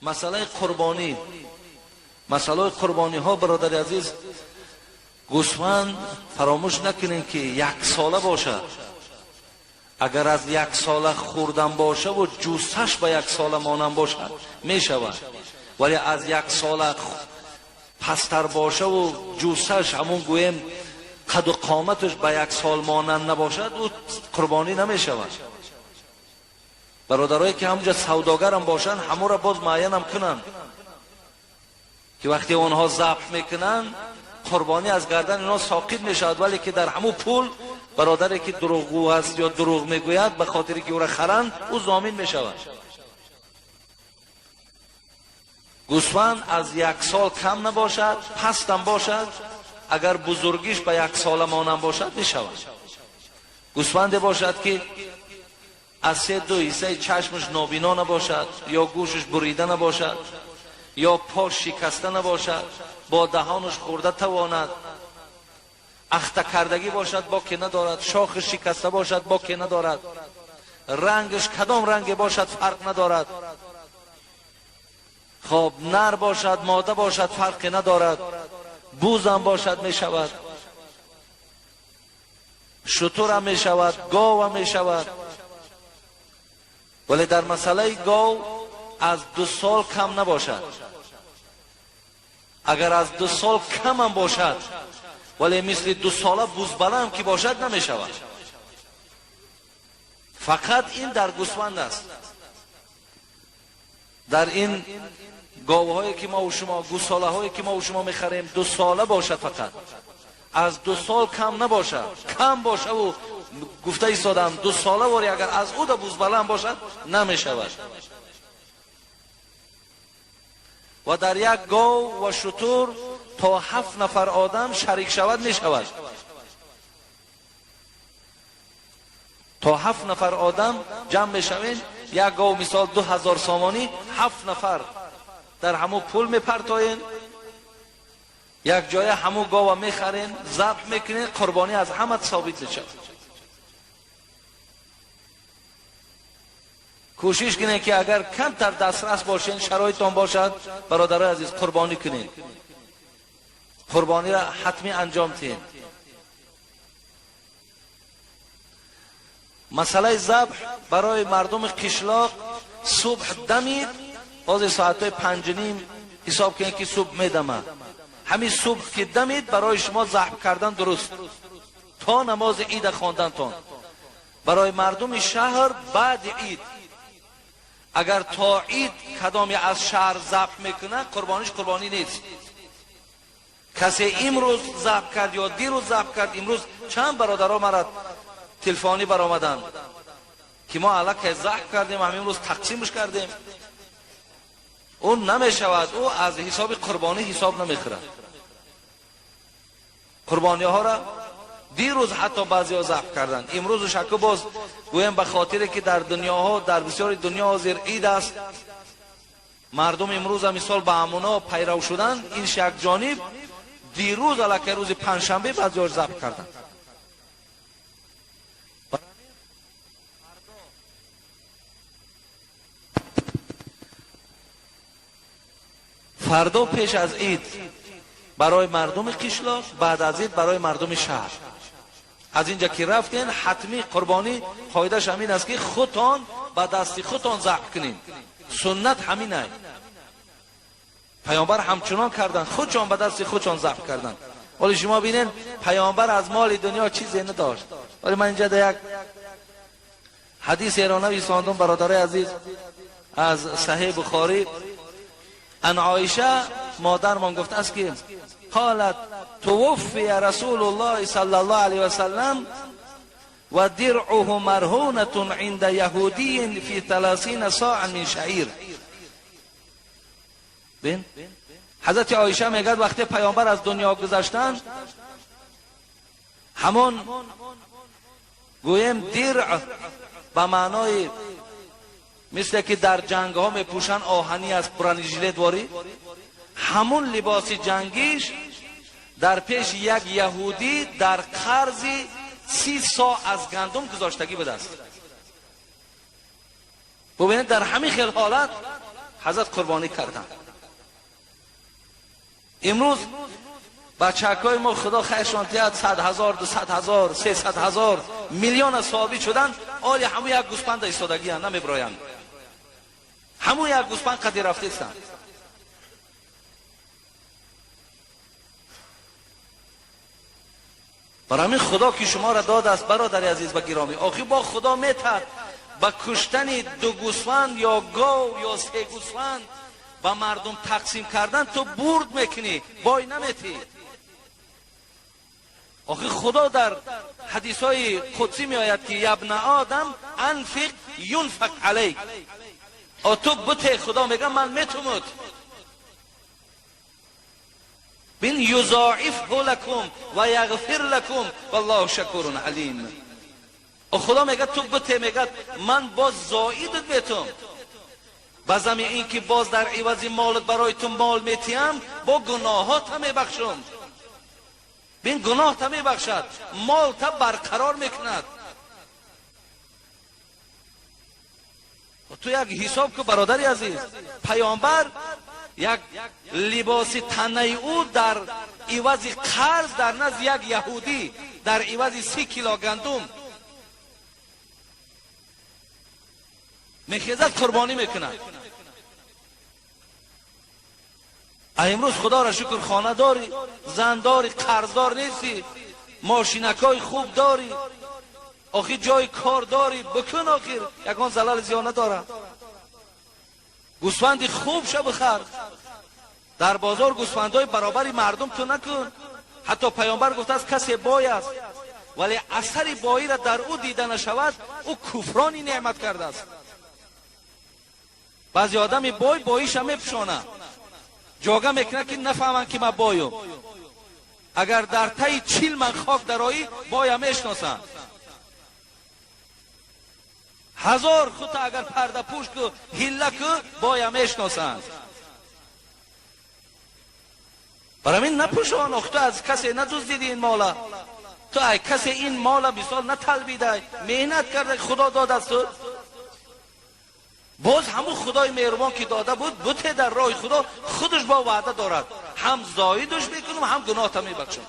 Масъалаи қурбонӣ, масъалаи қурбониҳо, бародари азиз, гӯсфанд фаромӯш накунем, ки як сола бошад. Агар аз як сола хӯрдан бошад ва ҷуссаш ба як сола монанд бошад, мешавад. Вале аз як сола пасттар бошад ва ҷуссаш ҳамон гӯем қаду қоматаш ба як сол монанд набошад, ӯ қурбонӣ намешавад. Бародарое ки ҳамонҷа савдогарам бошанд, ҳамонро боз муайянам кунанд, ки вақте онҳо забҳ мекунанд, қурбонӣ аз гардани онҳо соқит мешавад, вале ки дар ҳамон пул бародаре ки дурӯғгӯ аст ё дурӯғ мегӯяд, ба хотире ки ӯро харанд, ӯ зомин мешавад. Гӯсфанд аз як сол кам набошад, пастам бошад, агар бузургиш ба як сола монанд бошад, мешавад. Гӯсфанде бошад, ки аз се ду ҳиссаи чашмаш нобино набошад, ё гӯшаш бурида набошад, ё пош шикаста набошад, бо даҳонаш хӯрда тавонад, ахта кардагӣ бошад, боке надорад, шохаш шикаста бошад, боке надорад, рангаш кадом ранге бошад, фарқ надорад. Хоб, нар бошад, мода бошад, фарқе надорад, бузам бошад мешавад, шутурам мешавад, говам мешавад. Вале дар масъалаи гов аз 2 сол кам набошад. Агар аз 2 сол камам бошад, вале мисли 2 сола бузбалам ки бошад, намешавад. Фақат ин дар гӯсфанд аст. Дар ин говҳое ки мо ва шумо, гӯсолаҳое ки мо ва шумо мехарем, 2 сола бошад фақат. Аз 2 сол кам набошад. Кам бошад ва гуфта истодам, 2 сола вори агар аз ӯ да бузбалам бошад, намешавад. Ва дар як гов ва шутур то 7 нафар одам шарик шавад, мешавад. То 7 нафар одам ҷамъ мешавед, як гов мисол 2000 сомонӣ, 7 нафар дар ҳамун пул мепартоен, як ҷоя ҳамун гова мехарен, забҳ мекунен, қурбонӣ аз ҳама собит мешавад. Кӯшиш кунед, ки агар камтар дастрас бошен, шароитон бошад, бародарои азиз, қурбонӣ кунед. Қурбониро ҳатмӣ анҷом диҳед. Масъалаи забҳ барои мардуми қишлоқ субҳ дамид, ҳозир соатҳои 5:30 ҳисоб кунед, ки субҳ медамад. Ҳамин субҳ ки дамид, барои шумо забҳ кардан дуруст то намози ида хондантон. Барои мардуми шаҳр баъди ид, агар то ид кадоме аз шаҳр забҳ мекунад, қурбониш қурбонӣ нест. Касе имрӯз забҳ кард ё дирӯз забҳ кард, имрӯз чанд бародаро мара телефонӣ баромаданд, ки мо аллакай забҳ кардем, ҳам имрӯз тақсимш кардем. Ӯ намешавад, ӯ аз ҳисоби қурбонӣ ҳисоб намехӯрад. Қурбониҳоро дирӯз ҳатто баъзеҳо забҳ карданд, имрӯзу шакку боз гӯем, ба хотире ки дар дунёҳо, дар бисёри дунё ҳозир ид аст, мардум имрӯза мисол ба ҳамуно пайрав шуданд, ин як ҷониб, дирӯз аллакай рӯзи панҷшанбе баъзеҳо забҳ карданд. Фардо пеш аз ид барои мардуми қишлоқ, баъд аз ид барои мардуми шаҳр. Аз инҷа ки рафтен, ҳатмӣ қурбонӣ қоидааш ҳамин аст, ки худтон ба дасти худтон забҳ кунед. Суннат ҳамин аст. Паёмбар ҳамчунон карданд, худшон ба дасти худшон забҳ карданд. Вале шумо бинед, паёмбар аз моли дунё чизе надошт. Вале ман инҷа як ҳадисеро нависондум, бародарои азиз, аз Саҳеҳи Бухорӣ. Ан Оиша модармон гуфтааст, ки قالت توفي رسول الله صلى الله عليه وسلم ودرعه مرهونة عند يهودي في 30 صاعا من شعير. بین حضرت عایشه میگه وقتی پیامبر از دنیا گذشتند، همون گویم درع به معنای مثل که در جنگ ها میپوشن آهنی از برانیژلت واری، همون لباس جنگیش در پیش یک یهودی در قرض 30 ساع از گندم گذاشتگی بوده است. ببینید در همین خیل حالت ҳазрат қурбонӣ карданд. Имрӯз бачакҳои мо худо хайршон диҳад 100,000, 200,000, 300,000, миллиона соҳиб шуданд, оли ҳамун як гӯспанда истодагиянд, намеброянд. Ҳамун як гӯспанд қади рафтестанд. Барои ҳамин худо ки шуморо додааст, бародари азиз ва гиромӣ, охир бо худо метад ба куштани ду гӯсфанд ё гов ё се гӯсфанд ба мардум тақсим кардан ту бурд мекунӣ, бой наметӣ. Охир худо дар ҳадисҳои қудсӣ меояд ки ябна одам анфиқ юнфақ алайк. О ту бите, худо мега ман метумуд. Бин юзоифҳу лакум ва яғфир лакум валлоҳу шакурун алим. О худо мега ту бите, мегад ман боз зоидат метум. Ба зами ин ки боз дар ивази молат барои ту мол метиҳам, бо гуноҳота мебахшум. Бин гуноҳта мебахшад, молта барқарор мекунад. Ту як ҳисоб ку бародари азиз, паёмбар як либоси танаи ӯ дар ивази қарз дар назди як яҳудӣ дар ивази 30 кило гандум мехезад, қурбонӣ мекунад. Имрӯз худоро шукр хона дорӣ, зан дорӣ, қарздор нестӣ, мошинакҳои хуб дорӣ, охир ҷои кор дорӣ, бикун, охир ягон залали зиён надорад. Гӯсфанди хуб ша бихар, дар бозор гӯсфандҳои баробари мардум ту накун. Ҳатто паёмбар гуфтааст касе бой аст, вале асари боиро дар ӯ дида нашавад, ӯ куфрони неъмат кардааст. Баъзе одами бой боиша мепӯшонад, ҷога мекунад ки нафаҳманд ки ман боюм. Агар дар таи 40 ман хок дароӣ, боя мешиносанд. 1000 хута агар пардапӯш ку, ҳилла ку, боя мешиносанд. Барои ҳамин напӯшон, ох ту аз касе надуздидӣ ин мола, ту ай касе ин мола мисол наталбидай, меҳнат карда, худо додааст ту. Боз ҳамун худои меҳрубон ки дода буд, буте дар роҳи худо худаш бо ваъда дорад, ҳам зоидаш мекунам, ҳам гуноҳта мебахшам.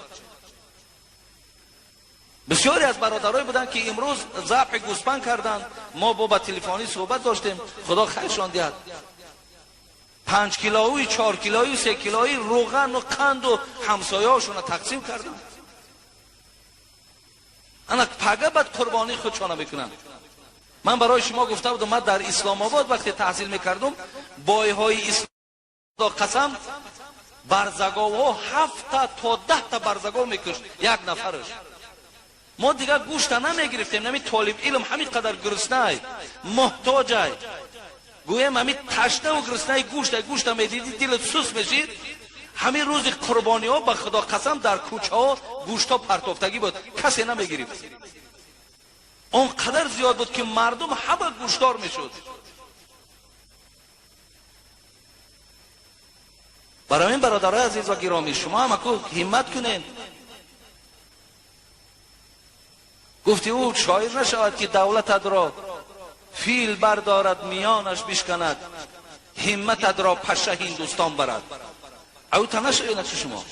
Бисёре аз бародарое буданд ки имрӯз забҳи гӯспанд карданд, мо бо ба телефонӣ суҳбат доштем, худо хайршон диҳад. 5 килои, 4 килои, 3 килои рӯғану қанду ҳамсояҳошонро тақсим карданд. Ана пага баъд қурбонии худшона мекунанд. Ман барои шумо гуфта будам, ман дар Исломобод вақте таҳсил мекардум, бойҳои ислом қасам барзаговҳо 7 то 10 та барзагов мекушт як нафараш. Мо дигар гӯшта намегирифтем, нами толиб илм ҳамин қадар гуруснай, муҳтоҷай. Гӯем ҳамин ташнаву гуруснаи гӯшта медидӣ, дилат сус мешид. Ҳамин рӯзи қурбониҳо ба худо қасам дар кӯчаҳо гӯштҳо партофтагӣ буд, касе намегирифт. Он қадар зиёд буд ки мардум ҳама гӯштдор мешуд. Барои ин бародарои азиз ва гиромӣ, шумо ҳам аку ҳиммат кунед. Гуфти ӯ шоир нашавад ки давлататро фил бардорад, миёнаш бишканад, ҳиммататро паша ҳиндустон барад. Ав та нашавед нақши шумо.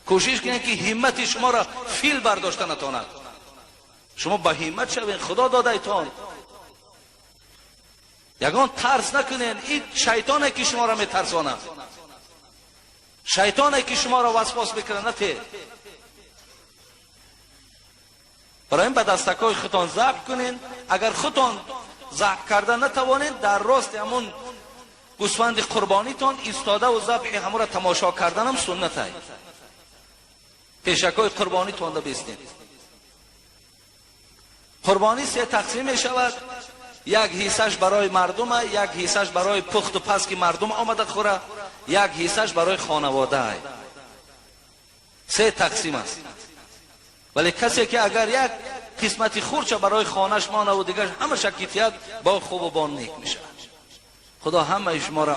Кӯшиш кунед ки ҳиммати шуморо фил бардошта натонад. Шумо ба ҳиммат шавед, худо додайтон. Ягон тарс накунед, ин шайтоне ки шуморо метарсонад, шайтоне ки шуморо васвос мекунад, нате. Барои ин ба дастакҳои худтон забҳ кунед. Агар худтон забҳ карда натавонед, дар рости ҳамун гӯсфанди қурбонитон истодаву забҳи ҳамуро тамошо карданам суннатай. Пешакҳои қурбонитонда бистед. Қурбонӣ 3 тақсим мешавад. Як ҳиссаш барои мардума, як ҳиссаш барои пухту паз ки мардум омада хӯра, як ҳиссаш барои хонаводаай. 3 тақсим аст. Вале касе ки агар як қисмати хурча барои хонаш монаву дигар ҳамаша китият, бо хубу бо нек мешавад. Худо ҳамаи шуморо